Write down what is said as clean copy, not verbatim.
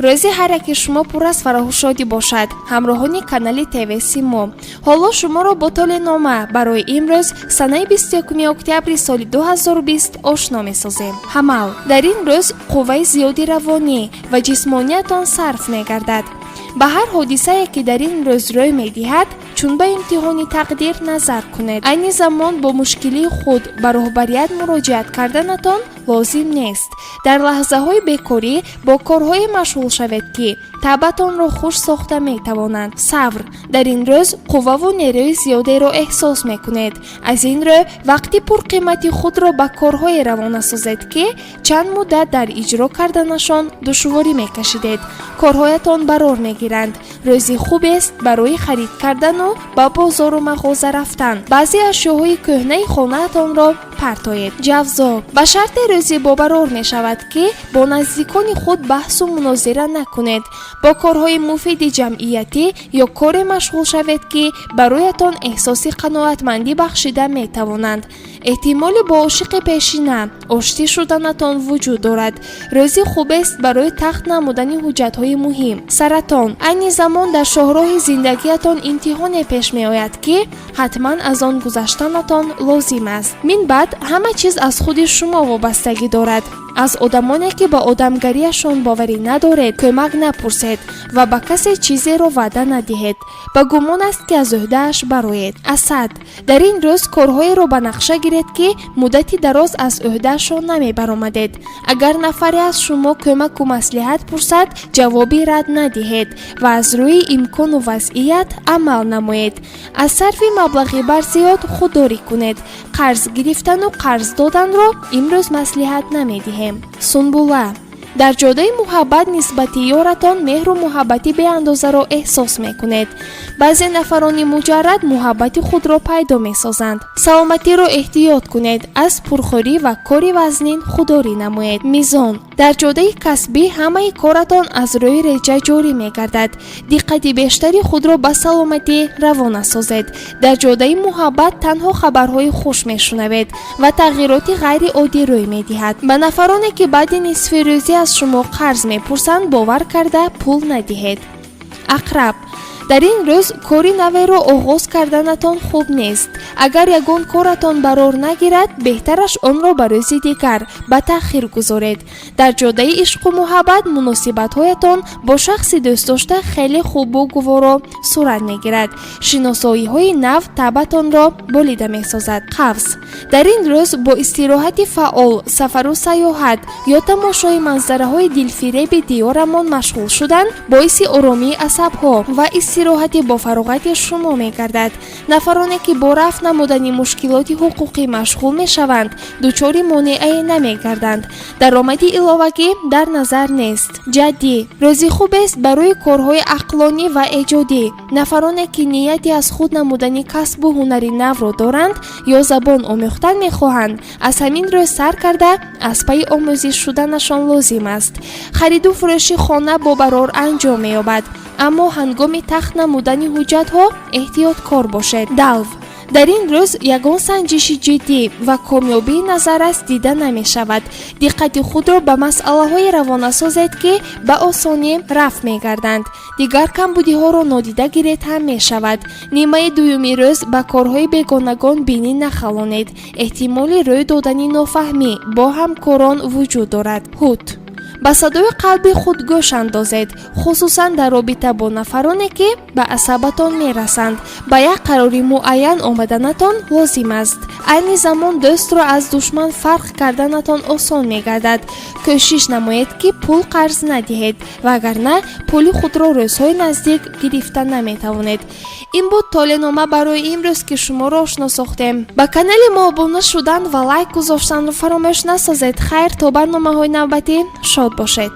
Рӯзи ҳар яке шумо пур аз фароҳу шодӣ бошад, ҳамроҳони канали ТВ Симо. Ҳоло шуморо бо толеънома барои имрӯз, санаи 21 октябри соли 2020, ошно месозем. Ҳамал. Дар ин рӯз қувваи зиёди равонӣ ва ҷисмониятон сарф мегардад. Ба ҳар ҳодисае, ки дар ин рӯз рӯй медиҳад, чун ба имтиҳони тақдир назар кунед. Айни замон бо мушкилии худ ба роҳбарият муроҷиат карданатон лозим нест. Дар лаҳзаҳои бекорӣ бо корҳое машғул шавед, ки табъатонро хуш сохта метавонанд. Савр. Дар ин рӯз қувваву нерӯи зиёдеро эҳсос мекунед. Аз ин рӯ вақти пурқимати худро ба корҳое равона созед, ки чанд муддат дар иҷро карданашон душворӣ мекашидед. Корҳоятон барор мегиранд. Рӯзи хубест барои харид кардану ба бозору мағоза рафтан. Баъзе ашёҳои кӯҳнаи хонаатонро партоед. Ҷавзо. Ба шарте рӯзи бобарор мешавад, ки бо наздикони худ баҳсу мунозира накунед. Бо корҳои муфиди ҷамъиятӣ ё коре машғул шавед, ки бароятон эҳсоси қаноатмандӣ бахшида метавонанд. Эҳтимоли бо ошиқи пешина оштӣ шуданатон вуҷуд дорад. Рӯзи хубест барои тахт намудани ҳуҷҷатҳои муҳим. Саратон. Айни замон дар шоҳроҳи зиндагиятон имтиҳоне пеш меояд, ки ҳатман аз он гузаштанатон лозим аст. Мин баъд ҳама чиз аз худи шумо вобастагӣ дорад. Аз одамоне, ки ба одамгариашон боварӣ надоред, кӯмак напурсед ва ба касе чизеро ваъда надиҳед. Ба гумон аст, ки аз ӯҳдааш бароед. Асад. Дар ин рӯз корҳоеро ба нақша гиред, ки муддати дароз аз ӯҳдаашон намебаромадед. Агар нафаре аз шумо кӯмаку маслиҳат пурсад, ҷавоби рад надиҳед ва аз рӯи имкону вазъият амал намоед. Аз сарфи маблағи барзиёд худдорӣ кунед. Қарз гирифтану қарз доданро имрӯз маслиҳат намедиҳем. Сунбула. Дар ҷодаи муҳаббат нисбати ёратон меҳру муҳаббати беандозаро эҳсос мекунед. Баъзе нафарони муҷаррад муҳаббати худро пайдо месозанд. Саломатиро эҳтиёт кунед, аз пурхӯрӣ ва кори вазнин худдорӣ намоед. Мизон. Дар ҷодаи касбӣ ҳамаи коратон аз рӯи реҷа ҷорӣ мегардад. Диққати бештари худро ба саломатӣ равона созед. Дар ҷодаи муҳаббат танҳо хабарҳои хуш мешунавед ва тағйироти ғайриоддӣ рӯй медиҳад. Ба нафароне, ки баъди нисфи рӯзӣ аз шумо қарз мепурсанд, бовар карда пул надиҳед. Ақраб. Дар ин рӯз кори наверо оғоз карданатон хуб нест. Агар ягон коратон барор нагирад, беҳтараш онро ба рӯзи дигар ба таъхир гузоред. Дар ҷодаи ишқу муҳаббат муносибатҳоятон бо шахси дӯстдошта хеле хубу гуворо сурат мегирад. Шиносоиҳои нав табъатонро болида месозад. Қавс. Дар ин рӯз бо истироҳати фаъол, сафару сайёҳат ё тамошои манзараҳои дилфиреби диёрамон машғул шудан боиси оромии асабҳо ва истироҳати бофароғати шумо мегардад. Нафароне, ки бо рафъ намудани мушкилоти ҳуқуқӣ машғул мешаванд, дучори монеае намегарданд. Даромади иловагӣ дар назар нест. Ҷаддӣ. Рӯзи хубест барои корҳои ақлонӣ ва эҷодӣ. Нафароне, ки нияти аз худ намудани касбу ҳунари навро доранд ё забон омӯхтан мехоҳанд, аз ҳамин рӯз сар карда аз пайи омӯзиш шуданашон лозим аст. Хариду фурӯши хона бобарор анҷом меёбад, аммо ҳангоми тахт намудани ҳуҷҷатҳо эҳтиёткор бошед. Далв. Дар ин рӯз ягон санҷиши ҷиддӣ ва комёбии назаррас дида намешавад. Диққати худро ба масъалаҳое равона созед, ки ба осонӣ рафъ мегарданд. Дигар камбудиҳоро нодида гиред ҳам мешавад. Нимаи дуюми рӯз ба корҳои бегонагон бинӣ нахалонед. Эҳтимоли рӯй додани нофаҳмӣ бо ҳамкорон вуҷуд дорад. Ҳут. Ба садои қалби худ гӯш андозед, хусусан дар робита бо нафароне, ки ба асабатон мерасанд. Ба як қарори муайян омаданатон лозим аст. Айни замон дӯстро аз душман фарқ карданатон осон мегардад. Кӯшиш намоед, ки пул қарз надиҳед, вагарна пули худро рӯзҳои наздик гирифта наметавонед. Ин буд толеънома барои имрӯз, ки шуморо ошно сохтем. Ба канали мо обуна шудан ва лайк гузоштанро фаромӯш насозед. Хайр, то барномаҳои навбатӣ, шод бошед.